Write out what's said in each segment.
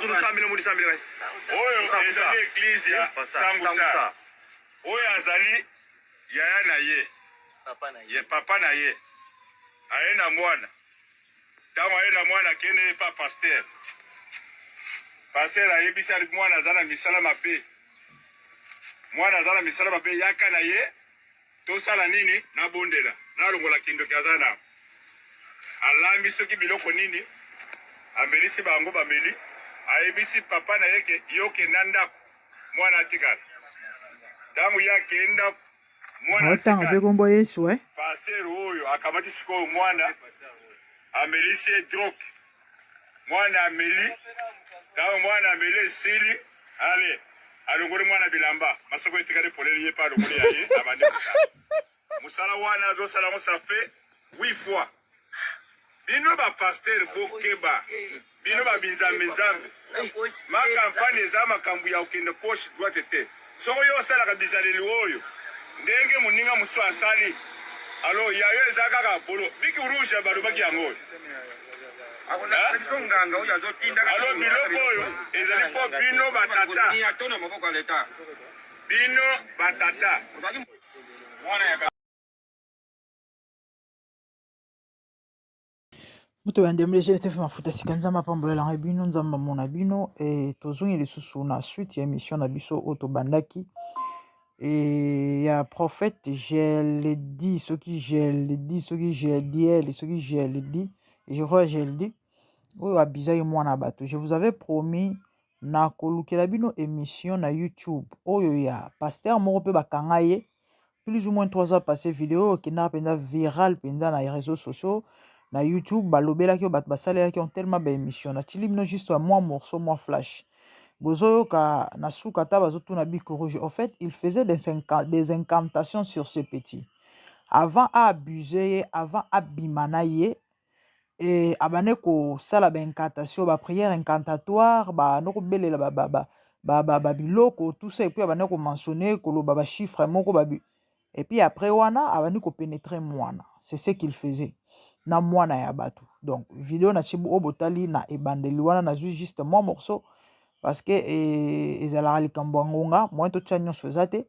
Oyo ezali eglise ya Sangusa. Oyo azali yaya na ye, ye papa na ye aye na mwana. Ntango aye na mwana, akende ye pa pasteur. Pasteur ayebisi ali mwana aza na misala mabe, mwana aza na misala mabe, yaka na ye tosala nini, nabondela nalongola kindoki aza na. Alambi soki biloko nini, amelisi bango, bameli. Ayebisi papa na ye ke yo kenda ndako, mwana atikala. Ntango ye akei ndako, mwana Aotanga mpe atikali. nkombo ya Yesu eh? Pasteur oyo akamati sikoyo mwana, amelisi ye drogue. Mwana ameli, ntango mwana ameli esili, ale alongoli mwana bilamba, masoko etikali polele, ye mpe alongoli ya ye, abandi mosala. Mosala wana azosala yango, ça fait 8 fois. Bino ba pasteur bokeba, bino ba binzambe nzambe, ma campagne eza makambo ya kokende gauche droite te. Soko yo osalaka bizaleli oyo ndenge moninga mosusu asali, alors ya yo eza kaka bolo biki rouge balobaki yango oyo. Alors biloko oyo ezali mpo bino batata, bino batata. Moto ya ndembe GLTF mafuta sika Nzambe apambola ngai bino, Nzambe amona bino. E tozongi lisusu na suite ya émission na biso oyo tobandaki e ya prophète Geldi, soki Geldi, soki Geldiel, soki Geldi, je crois Geldi, oyo abizaki mwana bato. Je vous avais promis na kolukela bino émission na YouTube oyo ya pasteur moko mpe bakanga ye plus ou moins 3 ans passé. Video oyo ekendaka mpenza viral mpenza na réseaux sociaux, na YouTube balobelaki oyo, bato basalelaki yango tellement ba émission. Natili bino juste ya mwa morceau, mwa flash, bozoyoka na suka ata bazotuna bic rouge. En fait, il faisait des incantations sur ce petit avant aabuse ye, avant abima na ye. E abande kosala baincantation, baprière incantatoire, bande kobelela babiloko, tout ça, et puis abande komentionne, koloba bachiffre moko babi, et puis après wana abandi kopénétrer mwana. C'est ce qu'il faisait na mwana ya bato. Donc video na tie oyo botali na ebandeli wana, nazwi juste mwa morceau parce que ezalaka likambo ya ngonga, moyen totia nyonso eza te.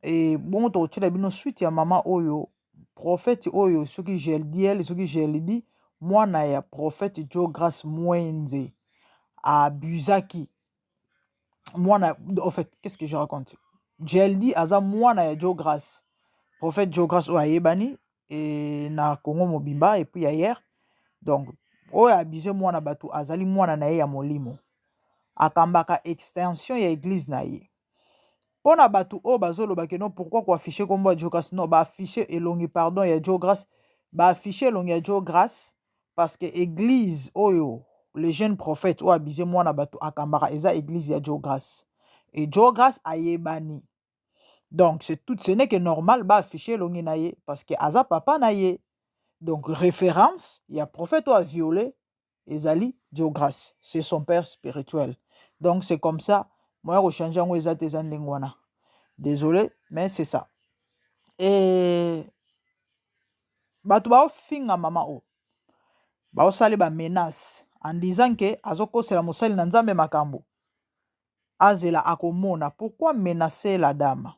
E bongo tokotiela bino suite ya mama oyo, prophète oyo, soki Geldiel, soki Geldi, mwana ya prophète Joe Grace Mwenze abusaki mwana. En fait, qu'est-ce que je raconte? Geldi aza mwana ya Joe Grace, prophète Joe Grace oyo ayebani e na Congo mobimba et puis ailleurs. Donc oyo abuse mwana bato azali mwana na ye ya molimo, akambaka extension ya église na ye. Mpo na bato oyo bazoloba ke non, pourquoi koaffiche kombo ya Joe Grace? Non, baaffiche elongi, pardon, ya Joe Grace. Baaffiche elongi ya Joe Grace parce que église oyo le jeune prophète oyo abuse mwana bato akambaka eza église ya Joe Grace, et Joe Grace ayebani. Donc c'est tout, ce n'est que normal baaffiche elongi na ye parce que aza papa na ye. Donc référence ya prophète oyo aviole ezali Joe Grace, c'est son père spirituel. Donc c'est comme ça, moya kochange yango eza te, eza ndenge wana. Désolé, mais c'est ça. E bato baofinga mama oyo, baosala bamenace en disant ke azokosela mosali na Nzambe makambo, azela akomona. Pourquoi menacer la dame?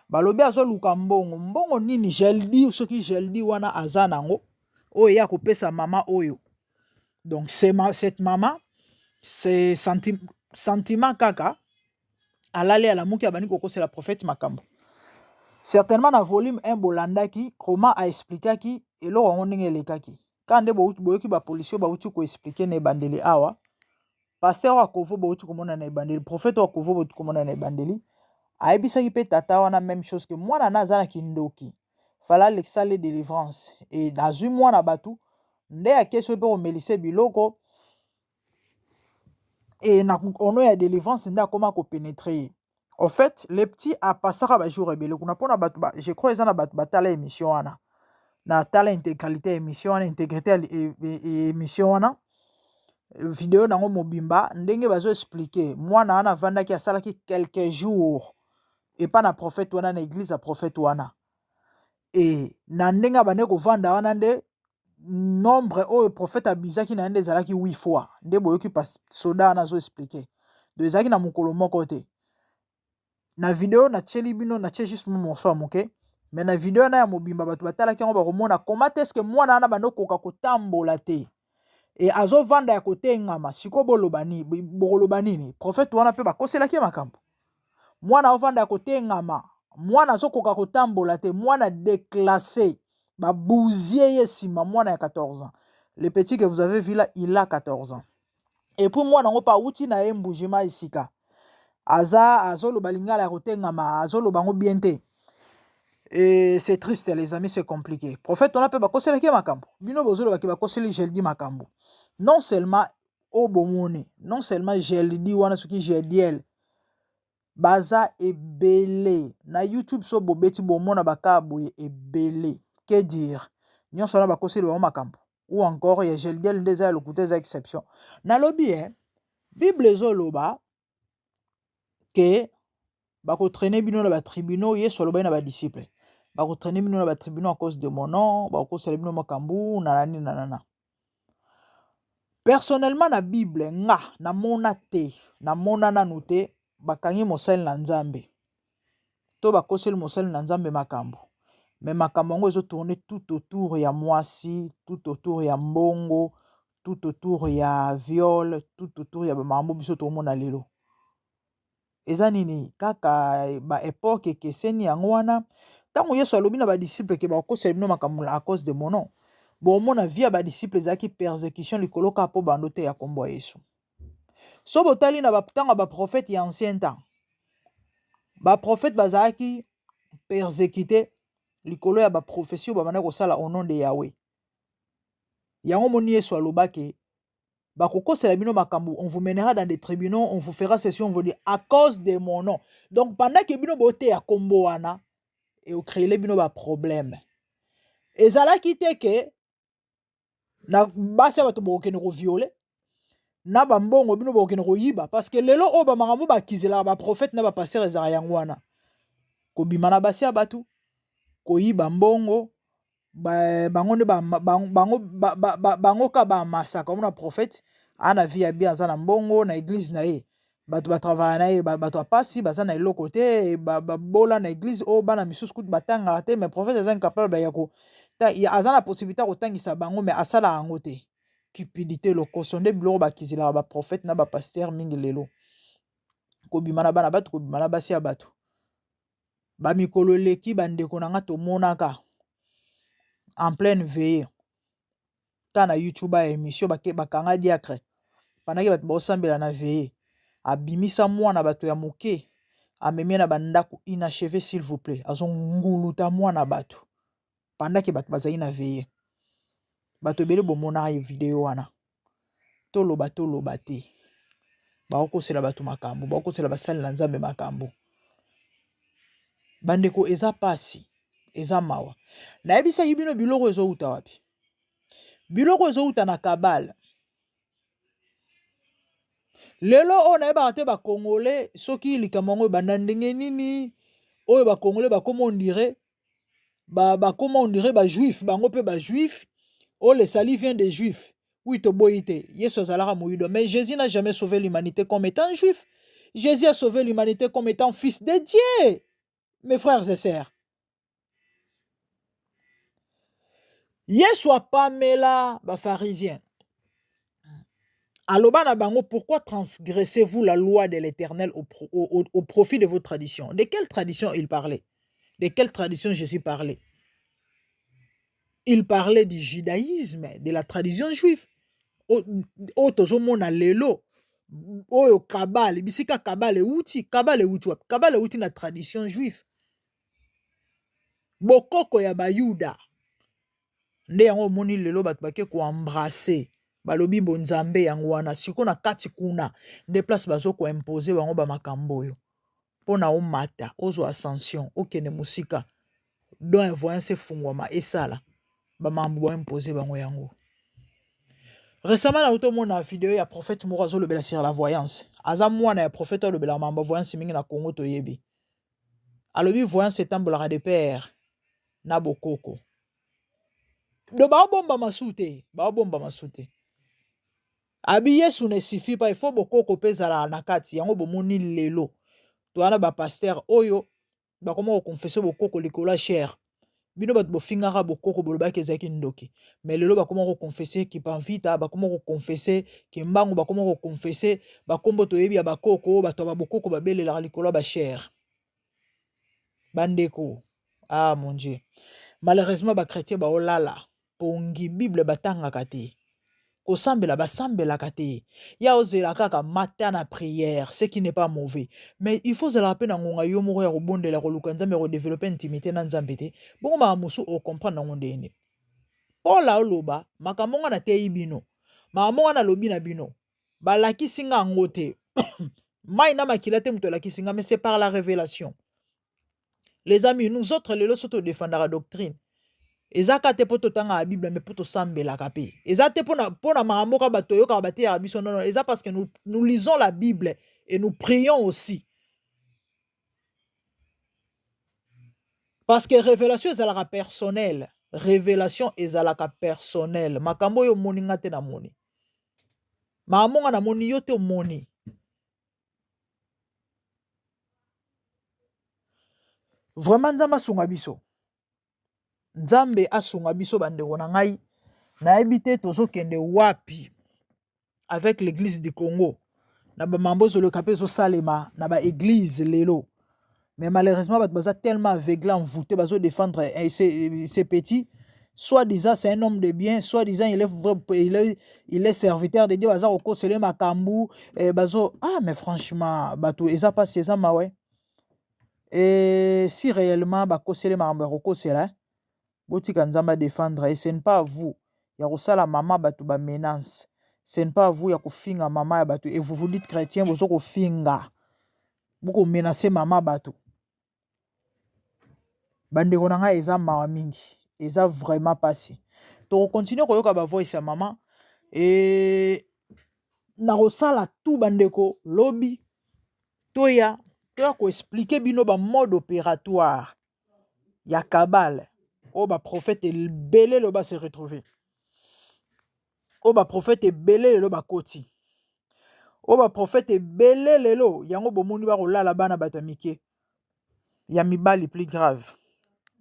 Balobi azoluka mbongo. Mbongo nini Geldi, soki Geldi wana aza nango oyo ye akopesa mama oyo? Donc cette mama, c'est sentiment kaka. Alali, alamuki, abandi kokosela prophète makambo. Certainement na volume 1 bolandaki comment aexplikaki eloko yango ndenge elekaki. Kaka nde boyoki bapolisier bauti koexplike na ebandeli awa. Pasteur oyo akovo bauti komona na ebandeli, prophète oyo akovo bauti komona na ebandeli, ayebisaki mpe tata wana même chose ke mwana na aza na kindoki, fala alekisala délivrance. E azwi mwana bato nde akesi oyo mpe komelisa biloko e na ono ya délivrance nde akoma kopénétrer ye. En fait, le petit apasaka bajour ebele kuna. Mpona bato, je crois eza na bato batala émission wana, na tala intégralité ya émission wana, intégrité ya émission wana, video nango mobimba, ndenge bazoexplike mwana wana avandaki, asalaki quelques jours epa na prophète wana, na église ya prophète wana. E na ndenge abandaki kovanda wana nde Nombre oyo prophète abizaki na ye nde ezalaki 8 fois nde boyoki soda wana azo expliquer. Donc ezalaki na mokolo moko te. Na video natieli bino, natie juste mwa morceau ya moke, mais na video wana ya mobimba bato batalaki yango bakomona comment est-ce que mwana wana bando koka kotambola te e azovanda ya kotengama. Sikoyo boloba nini? Bokoloba nini? Prophète wana mpe bakoselaki ye makambo. Mwana azovanda ya kotengama, mwana azokoka kotambola te, mwana déclassé, babuzie ye nsima, mwana ya 14 ans. Le petit que vous avez vu là, il a 14 ans. Et puis mwana yango mpe awuti na ye Mbujima, esika aza azoloba lingala ya kotengama, azoloba yango bien te. Et c'est triste, les amis, c'est compliqué. Prophète wana mpe bakoselaki ye makambo. Bino bozolobaki bakoseli Geldi makambo. Non seulement oyo bomoni, non seulement Geldi wana, soki Gediel, baza ebele na YouTube. So bobeti, bomona baka boye ebele. Que dire? Nyonso wana bakoseli bango makambo ou encore ya Geldiel nde eza ya lokuta, eza exception? Nalobi e Bible ezoloba ke bakotraîner bino na batribunaux. Yesu alobaki na badisciple: bakotraîner bino na batribunaux à cause de mon nom, bakokosela bino makambo na nani na nana. Personnellement, na Bible nga namona te, namona nanu te bakangi mosali na Nzambe to bakoseli mosali na Nzambe makambo. Mais makambo yango ezotourner tout autour ya mwasi, tout autour ya mbongo, tout autour ya viol, tout autour ya bamakambo biso tomona lelo. Eza nini? Kaka baépoque ekeseni. Yango wana ntango Yesu alobi na badisciple ke bakosela bino makambo à cause de mon nom, bomona vie ya badisciple ezalaki persécution likolo kaka mpo bando te ya nkombo ya Yesu. So botali na ntango ya baprophète ya ancien temps, baprophète bazalaki persécuté likolo ya baprophétie oyo babandaki kosala au nom de Yahweh. Yango moni Yesu alobaki: bakokosela bino makambo, on vous mènera dans des tribunaux, on vous fera ceci, on vous dit, à cause de mon nom. Donc pendant ke bino boteya nkombo wana, ecréer bino baproblème. Ezalaki te ke na basi ya bato bokokende kovioler, na bambongo bino bokokende koyiba. Parce que lelo oyo bamakambo bakizelaka baprophète na bapasteur ezalaka yango wana: kobima na basi ya bato, koyiba mbongo. Bango nde bango ka bamasaka. Omona prophète aa na vie ya bien, aza na mbongo na église na ye, bato batravailler na ye, bato ya pasi baza na eloko te, babola na église oyo, bana misusu kutu batangaka te. Mais prophète aza incapable ya ko, aza na possibilité ya kotangisa bango, mais asalaka yango te. Cupidité, lokoso nde biloko bakizelaka baprophète na bapasteur mingi lelo. Kobima na bana bato, kobima na basi ya bato. Bamikolo eleki, bandeko na nga, tomonaka en pleine veillée ka na YouTube ya émission, bakanga diacre pendant bato baosambela na veillée. Abimisa mwana bato ya moke, amemi na bandako inachevé, s'il vous plaît, azonguluta mwana bato pendant ke bato bazali na veillée. Bato ebele bomonaka video wana. Toloba, toloba te, bakokosela bato makambo, bakokosela basali na Nzambe makambo. Bandeko, eza pasi, eza mawa. Nayebisaki bino biloko ezowuta wapi. Biloko ezowuta na kabale. Lelo oyo nayebaka te bakongole soki likambo yango ebanda ndenge nini. Oyo bakongole bakoma on dirait bakoma on dirait bajuif, bango mpe bajuif. Oyo le salut vient des Juifs. Oui, toboyi te, Yesu azalaka moyuda, mais Jésus n'a jamais sauvé l'humanité comme étant juif. Jésus a sauvé l'humanité comme étant fils de Dieu, mes frères et sœurs. Yesu apamela bapharisien, aloba na bango: pourquoi transgressez-vous la loi de l'Éternel au profit de vos traditions? De quelle tradition il parlait? De quelle tradition Jésus parlait? Il parlait du judaïsme, de la tradition juive oyo tozomona lelo. Oyo kabale, bisika kabale euti, kabale euti wapi? Kabale euti na tradition juive, bokoko ya bayuda. Nde yango omoni lelo bato bake koembrasser, balobi bonzambe yango wana. Sikoyo na kati kuna nde place bazokoimposer bango bamakambo oyo mpona omata, ozwa ascension, okende mosika, don ya voyance efungwama, esala bamakambo baimposer bango yango. Récemment nauti omona video ya prophète moko azolobela sur la voyance. Aza mwana ya prophète, alobelaka makambo ya voyance mingi na Congo. Toyebi, alobi voyance etambolaka de pair na bokoko. Do baobomba masu te, baobomba masu te. Abi Yesu ne suffit pas, il faut bokoko mpe ezala na kati. Yango bomoni lelo toza na ba pasteur oyo bakoma koconfesse bokoko likolo ya chair. Bino bato bofingaka bokoko bolobaki ezalaki ndoki, mais lelo bakoma koconfesse kipanvita, bakoma koconfesse kimbangu, bakoma koconfesse bakombo toyebi ya bakoko, bato ya babokoko babelelaka likolo ya ba chair. Bandeko, ah mon Dieu, malheureusement ba chrétien baolala pongi, Bible batangaka te, kosambela basambelaka te, ya ozela kaka matin na prière, ce qui n'est pas mauvais, mais il faut ozalaka mpe na ngonga yo moko ya kobondela, koluka Nzambe, ya kodevelope intimité na Nzambe te. Bongo makambo mosusu ocomprendre yango ndenge nini? Paul aoloba makambo nga nateyi bino, makambo nga nalobi na bino, balakisi nga yango te mai na makila te moto alakisi nga, mais c'est par la révélation. Les amis, nous autres lelo so todefendaka doctrine, eza ka te mpo totangaka Bible, mais mpo tosambelaka mpe. Eza te mpona makambo kaka bato toyokaka bateyaka biso, non non, eza parce que nous, nous lisons la Bible et nous prions aussi, parce que révélation ezalaka personnelle. Révélation ezalaka personnelle. Makambo oyo omoni nga te namoni, makambo nga namoni yo te omoni. Vraiment Nzambe asunga biso, Nzambe asunga biso. Bandeko na ngai, nayebi te tozokende wapi avec l'église du Congo na bamambo ezoleka mpe ezosalema na baeglise lelo. Mais malheureusement bato baza tellement aveugle, envoûté, bazodéfendre eh, ces petits, soit disant c'est un homme de bien, soit disant il est vrai, il est serviteur de Dieu. Baza kokosele makambo eh, bazo, ah mais franchement bato eza mpasi, eza mawe. Et si réellement bakosele makambo ya kokosela, eh, botika Nzambe adéfendre. Et ce n'est pas à vous ya kosala mama bato bamenace, ce n'est pas à vous ya kofinga mama ya bato. Et vous vous dites chrétien, bozo kofinga, bokomenace mama bato. Bandeko na ngai, eza mawa mingi, eza vraiment mpasi. Tokocontinue koyoka bavoice ya mama e nakosala tu. Bandeko, lobi toya koexpliquer bino bamode opératoire ya cabale oyo baprofete ebele lelo base retrouve, oyo baprofete ebele lelo bakoti, oyo baprofete ebele lelo yango bomoni bakolala bana bato ya mike ya mibali. Plus grave,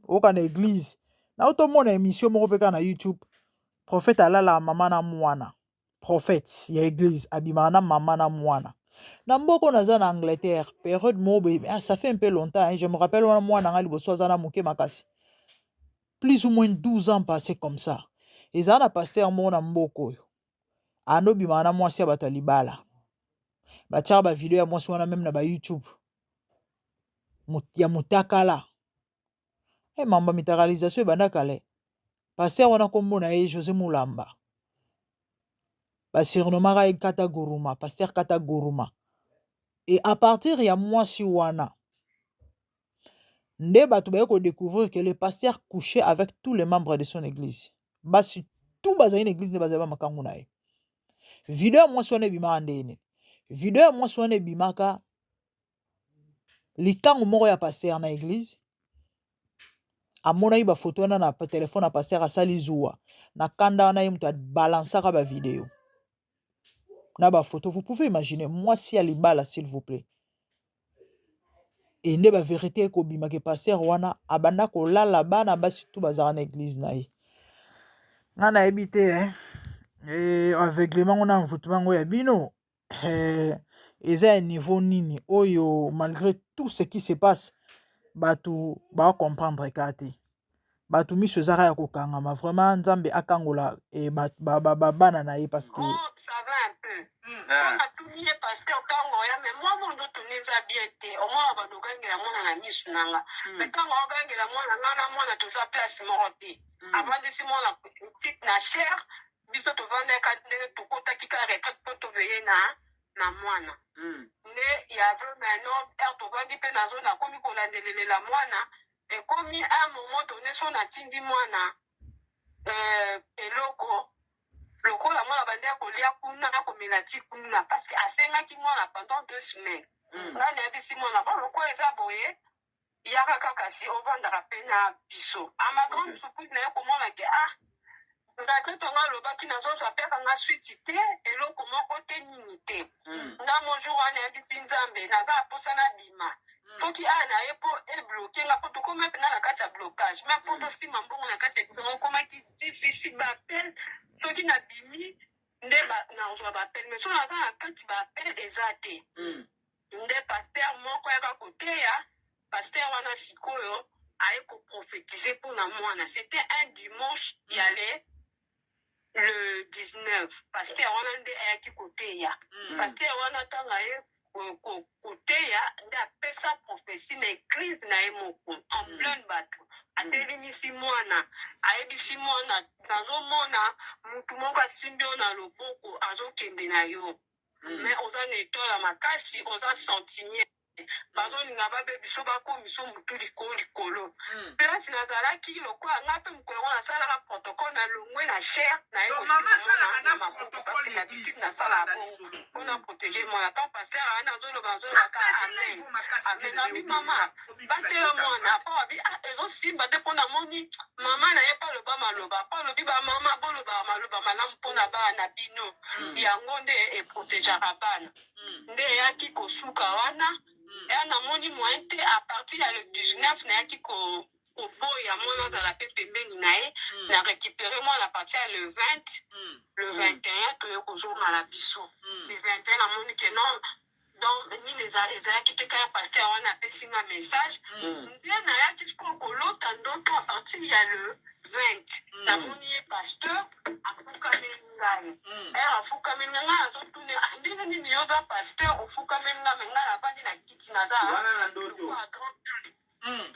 oyoka na église na otomona émission moko mpe kaka na YouTube, prophète alalaka mama na mwana, prophète ya église abimaka na mama na mwana. Na mboka naza na Angleterre, période moko boye, ah, ça fait un peu longtemps, hein, je me rappelle wana mwana nga liboso aza na moke makasi, plus ou moins 12 ans passé comme ça, ezala na pasteur moko na mboka oyo andobimaka na mwasi ya bato ya libala. Batiaka bavideo ya mwasi wana même na baYouTube ya motakala. E mambo ya mitakalisation ebanda kala. Pasteur wana nkombo na ye José Mulamba, basurnomaka ye Kata Guruma, pasteur Kata Guruma. Et à partir ya mwasi wana nde bato baye kodécouvrir que le pasteur couchait avec tous les membres de son église. Basi tout bazali na église nde bazali bamakangu na ye. Video ya mwasi wana ebimaka ndeni? Video ya mwasi wana ebimaka, likangu moko ya pasteur na église amonaki bafoto wana na telefone ya pasteur, asali zuwa na kanda wana, ye moto abalansaka bavideo na bafoto. Vous pouvez imaginer, mwasi ya libala, s'il vous plaît. E nde bavérité ekobimaka, pasteur wana abanda kolala bana basi tu bazalaka na église na ye. Ngai nayebi te, eh? E, aveuglement ngo na envoûtement ngo ya bino eh, eza ya niveau nini oyo? Malgré tout ce qui se passe, bato bacomprendre ka te, bato miso ezaka ya kokangama. Vraiment Nzambe akangola eh, bana na ye parce que Oh, ça va un peu. Mpo natuni ye pasteur ntango oya, mais mwana oyo ndotuni eza bien te. Omwana bando ogangela mwana na misu na nga, mais ntango ogangela mwana, nga na mwana toza place moko te. Avandisi mwana petite na chair, biso tovandaka ndenge tokotaki ka retraite mpo toveye na mwana nde ya ve. Maintenant heure tovandi mpe nazo nakomi kolandelelela mwana, ekomi un moment donné so natindi mwana eloko lokola mwana bandi kolia kuna, komela ti kuna, parce que asengaki mwana pendant 2 semaines. Ngai nayebisi mwana bo lokola eza boye, yaka kaka si ovandaka mpe na biso. À ma grande surprise, naye komona ke ah. Retraite yango alobaki nazozwa mpe akanga suite te, eloko moko te, nini te. Nga mo jour wana nayebisi Nzambe naza na posa nabima soki awa na ye mpo ebloke nga, mpo tokómi mpenza na kati ya blocage, me mpo tosima mbongo na kati ya église yango ekomaki difficile. Baappel soki nabimi nde nazwa baappel, mais soki naza na kati, baappel eza te. Nde pasteur moko ayaka koteya. Pasteur wana sikoyo aye koprophétiser mpona mwana. C'était un dimanche ya le 19. Pasteur wana nde ayaki koteya. Pasteur wana, ntango aye koteya, nde apesa prophétie na église na ye moko en pleine bato. Atelemisi mwana, ayebisi mwana: "Nazomona mutu moko asimbi yo na loboko, azokende na yo, mais oza na étoile ya makasi, oza sentinelle. Bazolinga babebiso, bakomiso motu likolo likolo." Place nazalaki, lokola nga mpe mokolo yango nasalaka protocole, nalongwe na chaire. Naye d'habitude nasalaka bongo mpona protéger mwana. Tant pasteur wana azoloba, azolobaka amen, amen. Abi: "Mama, batela mwana." Apo abi: "Ah, ezosimba te." Mpo namoni mama na ye mpe aloba maloba, mpo alobi: "Bamama, bolobaka maloba malamu mpona bana na bino, yango nde eprotégeaka bana." Nde eyaki kosuka wana. Eya namoni moyen te. À partir ya le 19, nayaki koboya mwana azala mpe pembeni na ye. Na récupéré mwana à partir ya le 20. Le 21, toye kozonga na biso. Le 21, namoni ke non, donc nini ezalaki te. Kaka pasteur wana apesi nga message, nde nayaki sikoyo kolota ndoto. À partir ya le 20, namoni ye pasteur afukameli ngai. Ere afukameli ngai, ngai nazotuna: "Ndenge nini yo oza pasteur, ofukameli ngai?" Me ngai navandi na kiti, naza wana na ndoto.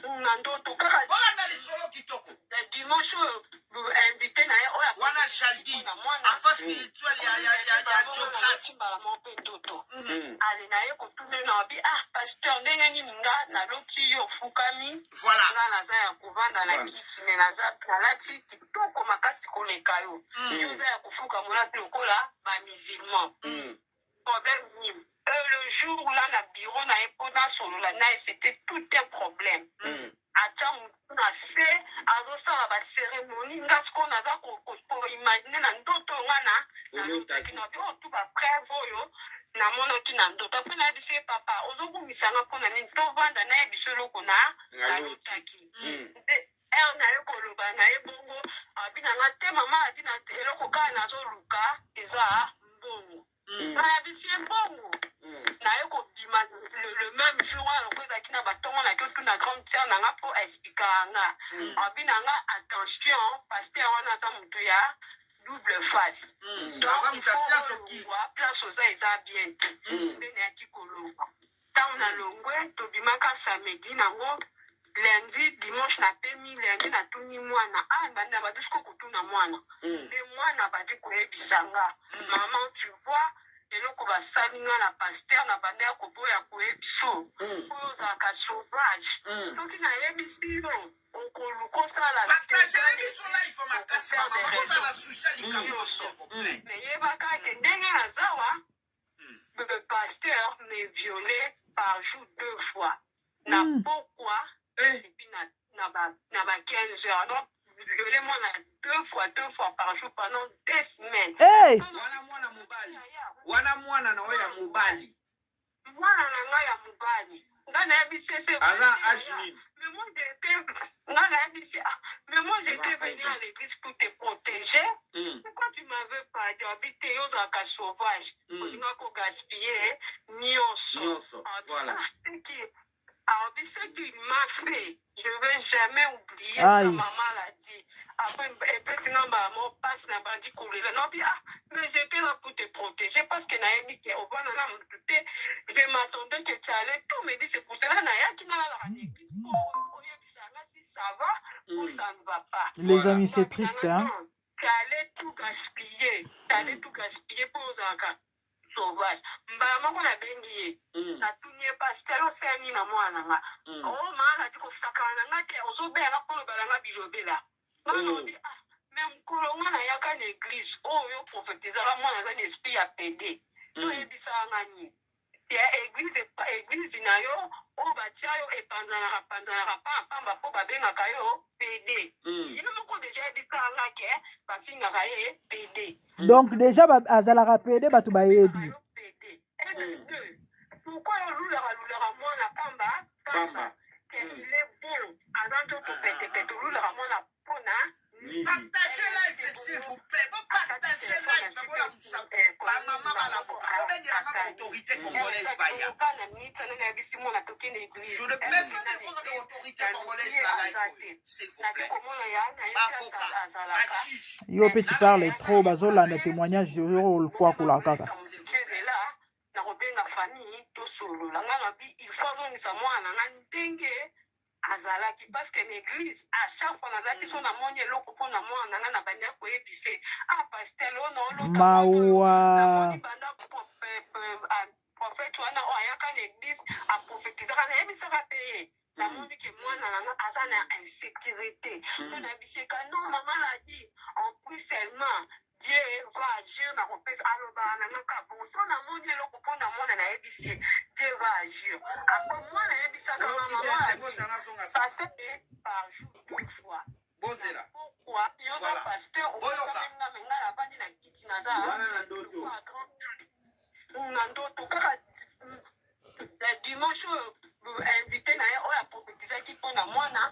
Na ndoto kaka. Olanda lisolo kitoko. Dimanche oyo, invité na ye oyo wana Jaldi, enfant spirituel ya Diocrace. Mbala moko mpe ndoto ale naye kotuna na abi: "Ah, pasteur, ndenge nini nga naloki yo ofukami?" Voilà. Nga naza ya kovanda na kiti, me naza nalati kitoko makasi koleka yo. Yo oza ya kofuka, molati lokola bamusulman. Problème nini? Le jour là, na bureau na ye, mpo nasolola na ye, c'était tout un problème. Atia motu na se, azosala bacérémonie. Nga sikoyo naza koimaginer na ndoto oyo nga na nalotaki na bi oyo, tu bapreuve oyo namonaki na ndoto. Mpe nayebisi ye: "Papa, ozobumisanga mpona nini? Tovanda, nayebiso eloko na nalotaki." Nde ere naye koloba na ye bongo, abi nanga te: "Mama, adi na eloko kaka nazoluka eza mbongo." Nayebisi ye mbongo. Naye kobima le même jour wana, loko ezalaki na batongo, naki otuna grande sœur nanga mpo expliquaka nga. Abi nanga: "Attention, pasteur wana aza motu ya double face." Aza moto ya science occulte. Place oza eza bien te. Nde nayaki kolongwa. Ntango nalongwe, tobimaka samedi nango, lundi, dimanche napemi. Lundi natuni mwana: "Ah, banda bandi siko kotuna mwana." Nde mwana bandi koyebisa nga: "Maman, tu vois eloko basali nga na pasteur? Na banda ya koboya koyebiso oyo ozalaka sauvage. Soki nayebisi yo, okoluka osala." Partagele biso live makasi, mama, bozala susi ya likambo, s'il vous plaît. Me yebaka ke ndenge nazawa, le pasteur me violait par jour deux fois na pokwa et puis na ba 15 heures. Donc violé mwana deux fois, deux fois par jour pendant 2 semaines. Hey! Wana mwana mobali, wana mwana na oyo ya mobali? Mwana na ngai ya mobali. Ngai nayebisi ese. Aza age nini? Mais moi j'étais, ngai nayebisi: "Ah, mais moi j'étais venu à l'église pour te protéger. Pourquoi tu m'avais pas dit?" Abi te: "Yo ozalaka sauvage, olingaka kogaspiller nyonso." Nyonso. Abi, voilà. Ah, abi, ce qu'il m'a fait, je vais jamais oublier. Aïe. Ça, maman l'a dit. Après, et puis, non, bah, mon passe n'a pas dit couler. Non, puis, ah, mais j'étais là pour te protéger parce que nayebi que au na mutu te. Je m'attendais que tu allais tout me dire. C'est pour cela, nayaki na la église pour si ça va ou ça ne va pas. Les Voilà. amis, c'est triste, hein? Tu allais tout gaspiller. Tu allais tout gaspiller pour ozalaka sauvage. Mbala moko nabengi ye. Natuni ye: "Pasteur, osala nini na mwana na nga?" "O maa, nati kosakana na nga te, ozobeyanga mpo lobala nga bilobela nga." Nalobi: "Ah, me mokolo nga nayaka na église oyo, prophétisaka mwana aza na esprit ya pédé, toyebisaka nga nini?" Ya eglise, eglise na yo oyo batia yo epanzanaka panzanaka pamba pamba po babengaka yo pede. Ye moko deja ayebisaka nga ke bafingaka ye pede. Donc deja ba, azalaka pede bato bayebi. Yo pede. Et de deux, pourquoi yo olulaka lulaka mwana pamba pamba? Que il est bon, aza nzoto pete pete, olulaka mwana pona nini? Partagez live s'il vous plaît. Bo partager live bolamusa ba mama balamuka. Bobengelanga ba autorité congolaise baya. Je ne besoin de voir des autorités congolaises na live oyo s'il vous plaît. Ba avocat, ba juge. Yo mpe tu parles trop, bazolanda témoignage oyo olukwakola kaka. S'il vous plaît. Nakobenga famille tosolola. Nga na bi il faut azongisa mwana na nga ndenge azalaki, parce que na église à chaque fois nazalaki so namoni eloko mpo na mwana na nga na bandi akoyebise ah pasteur oyo na olota mwana oyo Mawa. namoni banda prophète wana oyo ayaka na église aprofetizaka, nayebisaka mpe ye namoni ke mwana na nga aza na insécurité. Mpo nayebisi ye ka non mama ladi en plus seulement Dieu va agir na kopesa, alobaka na nga kaka bongo so namoni eloko mpo na mwana nayebisi ye Dieu va agir. Après mwana ayebisaka nga Oyoki mama bien te, ladi bozela nazonga nsima. pasteur par jour deux fois na Bozela. pokwa yo na Voilà. pasteur Boyoka. ofukami nga me nga navandi na kiti naza Wana na ndoto. lokola grand na ndoto kaka na dimanche oyo invité na ye oyo aprofetizaki mpo na mwana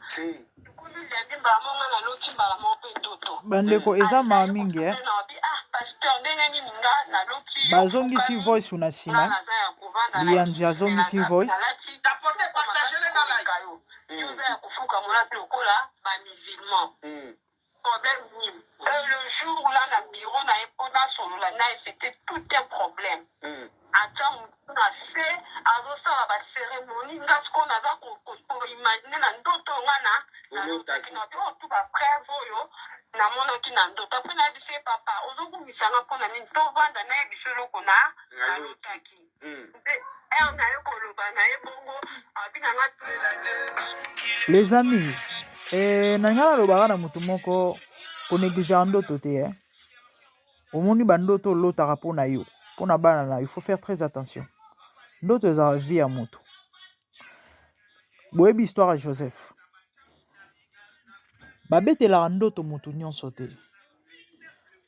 tokomi lundi mbala moko nga naloti mbala moko mpe ndoto Bandeko eza mawa azali mingi eh. kosepela na wabi ah pasteur ndenge nini nga naloti yo Bazongisi ofukami voice na nga nsima. naza ya kovanda na Liyanzi kiti me azongisi voice. nalati Tapote, kitoko partagez makasi nga live. koleka yo, yo oza ya kofuka molati lokola bamusulman, problème nini? Le jour là na bureau na ye mpo nasolola na ye c'était tout un problème. Atia motu na se azosala bacérémonie, nga sikoyo naza koimagine na ndoto oyo nga na nalotaki na bi oyo tu bapreuve oyo namonaki na ndoto. Apres nayebisi ye papa ozokumisa nga mpona nini, tovanda nayebisa eloko na nalotaki mpe ere naye koloba na ye bongo abi na nga. Les amis, eh, na ngai nalobaka na motu moko konegligeaka ndoto te eh. Omoni bandoto olotaka mpo na yo, mpo na bana na yo, il faut faire très attention. Ndoto ezalaka vie ya motu. Boyebi histoire ya Joseph. Babetelaka ndoto motu nyonso te.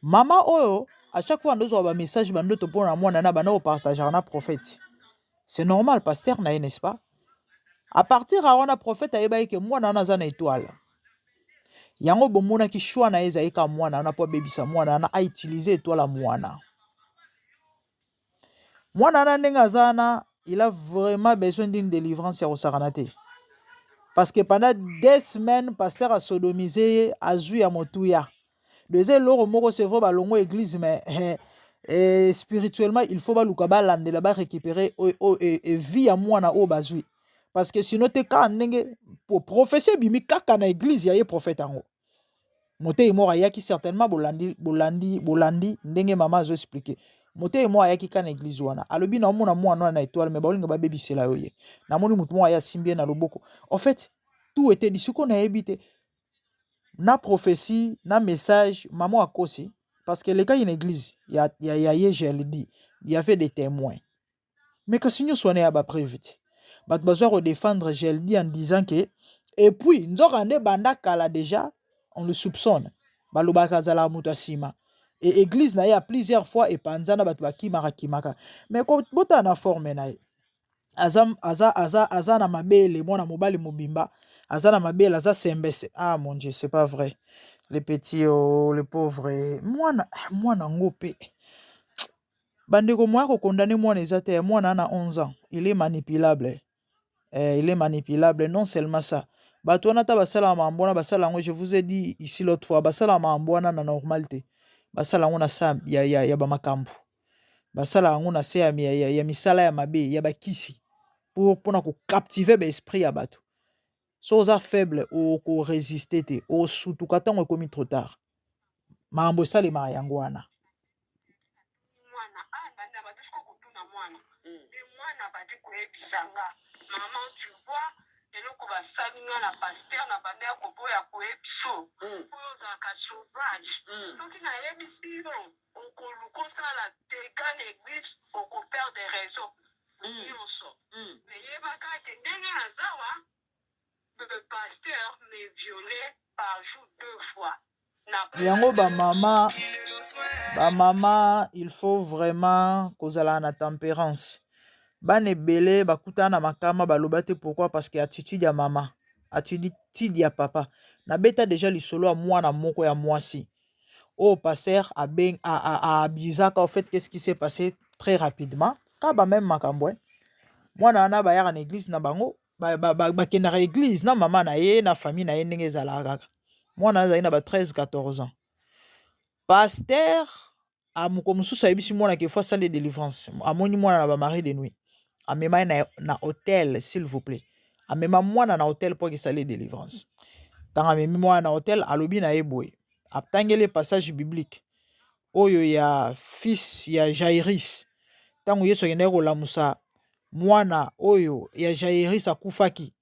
Mama oyo à chaque fois andozwaka bamessage bandoto mpo na mwana na banda kopartageaka na prophète. C'est normal, pasteur na ye, n'est-ce pas? À partir ya wana prophète ayebaki ke mwana wana aza na étoile. Yango bomonaki choix na ye ezali kaka mwana wana mpo abebisa mwana wana, autilize étoile ya mwana. Mwana wana ndenge aza wana, il a vraiment besoin d'une délivrance ya kosakana te. Parce que pendant 2 semaines, pasteur asodomise ye, azwi ya motuya. Deuxième eloko moko, c'est vrai balongo église, mais spirituellement il faut baluka balandela barécupérer oyo vie ya mwana oyo bazwi. Parce que sinon te kaka ndenge prophétie ebimi kaka na église ya ye prophète yango. Motei moko ayaki certainement, bolandi bolandi bolandi ndenge mama azo expliquer. Motei moko ayaki kaka na église wana, alobi naomona mwana wana na étoile, mais baolinga babebisela yo ye. Namoni motu moko aye asimbi ye na loboko. En fait, tout était dit. Sikoyo nayebi te na prophétie na message mama akosi, parce que elekaki na église ya ye, je le dis, il y avait des témoins. Mais kasi nyonso wana ya bapreuve te. Bato bazwa kodéfendre Geldi en disant que, et puis nzoka nde banda kala déjà on le soupçonne, balobaka azalaka moto ya nsima et église na ye ya plusieurs fois epanzana, bato bakimaka kimaka. Mais botala na forme na ye, aza, aza, aza, aza na mabele, mwana mobali mobimba aza na mabele, aza sembese. Ah mon Dieu, c'est pas vrai, le petit, oh, le pauvre mwana, mwana ngo mpe bandeko moya kokondane mwana eza te. Mwana na 11 ans, il est manipulable, il est manipulable. Non seulement ça, bato wana ata basalaka makambo wana, basala yango, je vous ai dit ici l'autre fois, basala makambo wana na normal te, basala yango na sa ya bamakambo, basala yango na se ya misala ya mabe ya bakisi pour mpona kocaptiver baesprit ya bato. So oza faible, okoresiste te, osutuka ntango ekomi trop tard. Makambo esalemaka yango wana. Mwana banda bandi siko kotuna mwana nde mwana bandi koyebisa nga: "Mama, tu vois eloko basali nga na pasteur na banda ya koboya koyebiso oyo ozalaka sauvage. Soki nayebisi yo, okoluka osala dégâts na église, okoperdre raison." Nyonso. Mais yebaka ke ndenge naza wa, le pasteur me viole par jour deux fois. Yango ba mama ba mama il faut vraiment kozala na temperance. Bana ebele bakutana na makama baloba te pourquoi parce que attitude ya mama, attitude ya papa. Nabeta dejà lisolo ya mwana moko ya mwasi oyo pasteur abeng a, a, a abusaka au fait qu'est-ce qui s'est passé très rapidement ka ba même makambo eh. Mwana wana bayaka na eglise na bango bakendaka ba, ba, ba eglise na mama na ye na famille na ye ndenge ezalaka kaka. Mwana azali na ba 13 14 ans. Pasteur moko mosusu ayebisi mwana ke faut asala délivrance. Amoni mwana na ba mari de nuit. Amema ye na hôtel s'il vous plaît. Amema mwana na hôtel mpo akesala délivrance. Ntango amemi mwana na hôtel alobi na ye boye. Atangeli passage biblique oyo ya fils ya Jairus. Ntango Yesu akendaki kolamusa mwana oyo ya Jairus akufaki.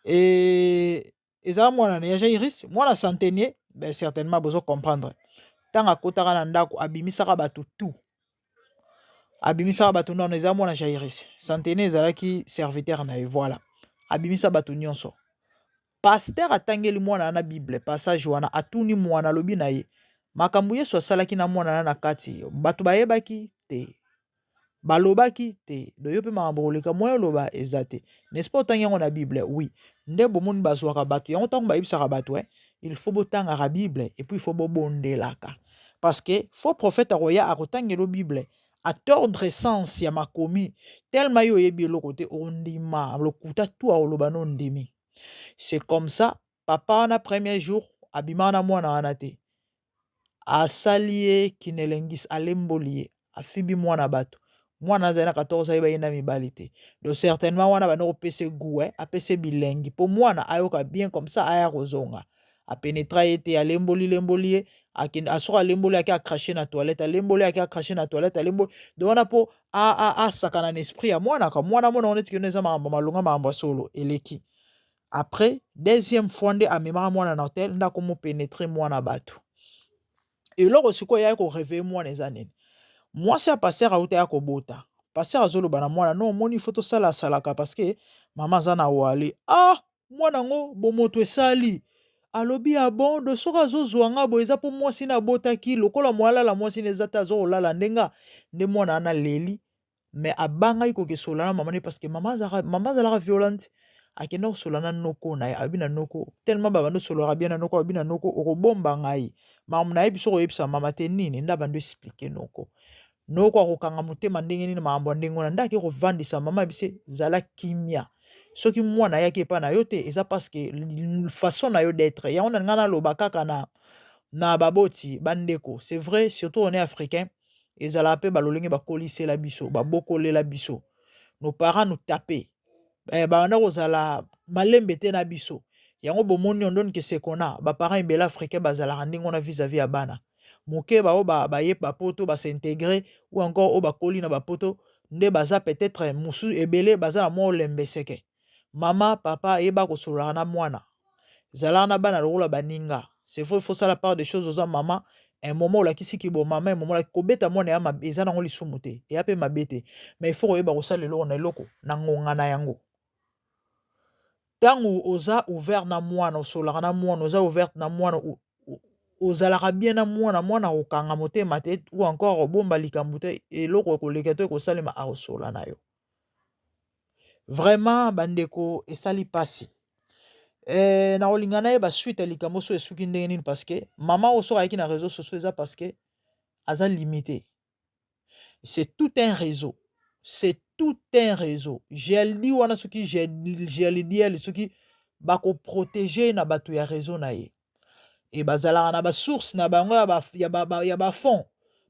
E ezala mwana na ya Jairus, mwana centenier, ben certainement bozo comprendre. Ntango akotaka na ndako abimisaka bato tout. Abimisaka bato nono eza mwana Jairus. Centenier ezalaki serviteur na ye, voilà. Abimisa bato nyonso. Pasteur atangeli mwana wana Bible, passage wana atuni mwana alobi na ye makambo Yesu asalaki na mwana wana na kati bato bayebaki te. Balobaki te. Donc yo mpe makambo koleka moyen oloba eza te. N'est-ce pas otangi yango na Bible? Oui. Nde bomoni bazwaka bato yango ntango bayebisaka bato eh, il faut botangaka Bible et puis il faut bobondelaka. Parce que faux prophète akoya akotangela Bible a tordre sens ya makomi tellement yo oyebi eloko te ondima lokuta tu akoloba no ondimi. C'est comme ça papa wana premier jour abimaka na mwana wana te. Asali ye kinelengis alemboli ye afibi mwana bato mwana azali na 14 ayeba ye na mibali te donc certainement wana banda kopesa goût eh, apesa bilengi mpo mwana ayoka bien comme ça aya kozonga apenetra ye te alemboli lemboli ye akende asoki alemboli ake acrache na toilette alemboli ake acrache na toilette alemboli donc wana mpo asakana na esprit ya mwana ka mwana mona neti kino eza makambo malonga makambo ya solo eleki après deuxième fois nde amemaka mwana na hotel nde akomopenetre mwana bato eloko sikoyo eyaki koreveille mwana eza nini mwasi ya pasteur auta ya kobota pasteur azoloba na mwana no omoni fo tosala asalaka parce que mama aza na wale ah mwana yango bomoto esali alobi ya bon do soki azozwa nga boye eza mpo mwasi na abotaki lokola mwalala mwasi na eza te azokolala ndenga nde mwana wana leli mais abangaki kokesola na mama ne parce que mama azalaka violente akenda kosola na noko na ye alobi na noko tellement babandi osololaka bien na noko alobi na noko okobomba ngai makambo nayebi soki oyebisa mama te nini nde abandi explike noko noko akokanga motema ndenge nini makambo ya ndenge wana nde ake kovandisa mama ayebisi zala kimia soki mwana ayaki epai na yo te eza parce que façon na yo d'être yango na ngai naloba kaka na baboti bandeko c'est vrai surtout on est africain ezalaka mpe balolenge bakolisela biso babokolela biso nos parents nous tapaient eh, babanda kozala malembe te na biso yango bomoni ondoni ke sekona baparent ebele africain bazalaka ndenge wana vis-à-vis ya bana moke bao baye bapoto bas'intégrer ou encore oyo bakoli na bapoto nde baza peut-être mosusu ebele baza na mwa olembeseke mama papa yeba kosololaka na mwana zalaka na bana lokola baninga c'est vrai faut sala part des choses oza mama un moment olakisi ki bo mama un moment olakisi kobeta mwana ya mabe eza nango lisumu te eya mpe mabe te mais il faut koyeba kosala eloko na eloko na ngonga na yango ntango oza ouvert na mwana osololaka na mwana oza ouverte na mwana ozalaka bien na mwana mwana akokanga motema te ou encore akobomba likambo te eloko ekoleka to ekosalema akosola na yo vraiment bandeko esali mpasi eh, nakolinga nayeba suite ya likambo so esuki ndenge nini parce que mama oyo soki ayaki na réseau sociaux eza parce que aza limité c'est tout un réseau c'est tout un réseau geldi wana soki geldiel soki bakoprotege na bato ya réseau na ye e bazalaka na basource na bango ya bafond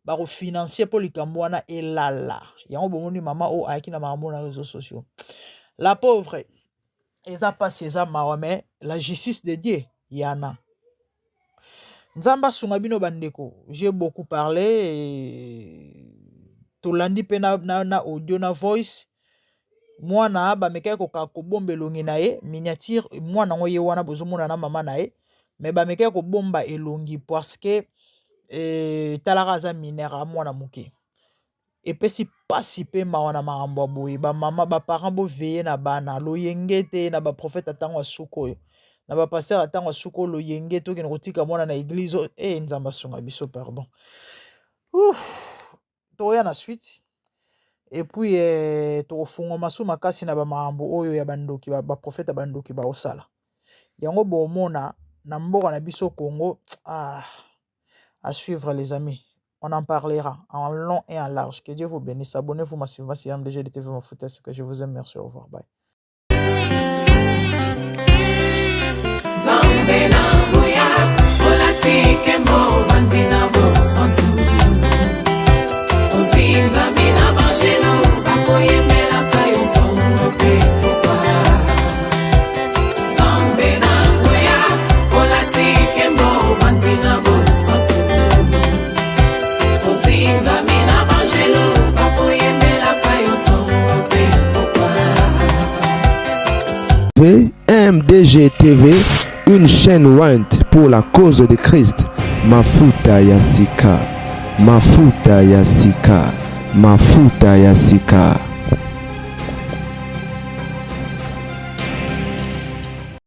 bakofinancie mpo likambo wana elala yango bomoni mama oyo ayaki na makambo na réseaux sociaux la pauvre eza mpasi eza mawa mais la justice de Dieu yana nzambe asunga bino bandeko j'ai beaucoup parlé tolandi mpe na audio na voice mwana bamekaki koka kobomba elongi na ye miniature mwana yango ye wana bozomona na mama na ye mais bamekaki kobomba elongi parce que talaka aza mineur mwana moke. Epesi pasi pe mawa na makambo ya boye ba mama ba parents bo veiller na bana loyenge te na ba prophète ya tango ya suka oyo na ba pasteur ya tango ya suka oyo loyenge te okende kotika mwana na eglise oyo eh nzambe asunga biso pardon ouf tokoya na suite et puis eh, tokofungwama su makasi na ba makambo oyo ya bandoki ba, ba prophète ya bandoki baosala yango bomona na mboka na biso Congo ah à suivre les amis On en parlera en long et en large. Que Dieu vous bénisse. Abonnez-vous massivement si MDG de TV Mafuta. C'est que je vous aime. Merci. Au revoir. Bye. Nzambe na nguya olati nkembo ovandi na bosantu ozingami na banjelu bakoyembelaka yo ntongo mpe pokwa Nzambe na nguya olati nkembo ovandi na bosantu ozingami na banjelu bakoyembelaka yo ntongo mpe pokwa MDG TV, une chaîne ointe pour la cause de Christ. Mafuta ya sika, mafuta ya sika, mafuta ya sika.